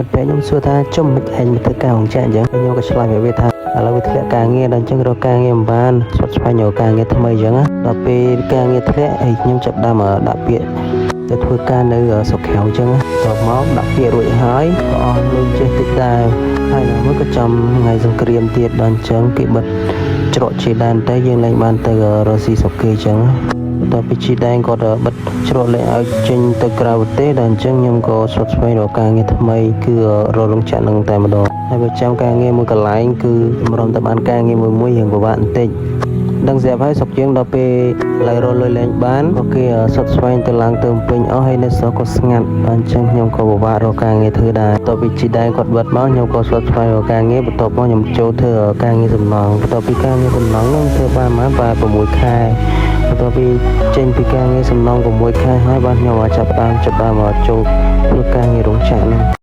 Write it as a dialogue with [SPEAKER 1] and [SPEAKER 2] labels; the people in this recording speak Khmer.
[SPEAKER 1] មិត្តភក្តិខ្ញុំសួរថាចុះមិនឯងមកធ្វើការរោងចក្រអញ្ចឹងខ្ញុំក៏ឆ្លើយមកវាថាឥឡូវវាធ្លាក់ការងារដល់អញ្ចឹងរកការងារមិនបានស្វត់ស្វែងរកការងារថ្មីអញ្ចឹងណាដល់ពេលការងារធ្លាក់ហើយខ្ញុំចាប់ផ្ដើមដាក់ពាក្យទៅធ្វើការនៅស្រុកក្រៅអញ្ចឹងតមកដាក់ពាក្យរួចហើយក៏អស់លុយចេះតិចដែរហើយណាមួយក៏ចំថ្ងៃសង្គ្រាមទៀតដល់អញ្ចឹងគេបិទច្រកជាដែនទៅយើងលែងបានទៅរកស៊ីស្រុកគេអញ្ចឹងបន្ទាប់ពីជីដែងគាត់បិទច្រកលែងឲ្យចេញទៅក្រៅប្រទេសដល់អញ្ចឹងខ្ញុំក៏ស្វត់ស្វែងរកការងារថ្មីគឺរករោងចក្រនឹងតែម្ដងហើយបើចាំការងារមួយកន្លែងគឺតម្រុំតែបានការងារមួយមួយរៀងពិបាកបន្តិចដឹងស្រាប់ហើយស្រុកយើងដល់ពេលឡៃរលុយលែងបានក៏គេសុតស្វែងទៅឡើងទៅពេញអស់ហើយនៅស្រុកក៏ស្ងាត់ដល់អញ្ចឹងខ្ញុំក៏ពិបាករកការងារធ្វើដែរបន្ទាប់ពីជីដែងគាត់បិទមកខ្ញុំក៏ស្វត់ស្វែងរកការងារបន្ទាប់មកខ្ញុំចូលធ្វើការងារសំណង់បន្ទាប់ពីការងារសំណង់ខ្ញុំធ្វើបានប្រហែលប្រហែល6ខែបន្ទាប់ពីចេញពីការងារសំណង់6ខែហើយបានខ្ញុំចាប់ផ្ដើមចាប់ផ្ដើមមកចូលធ្វើការងាររោងចក្រហ្នឹង។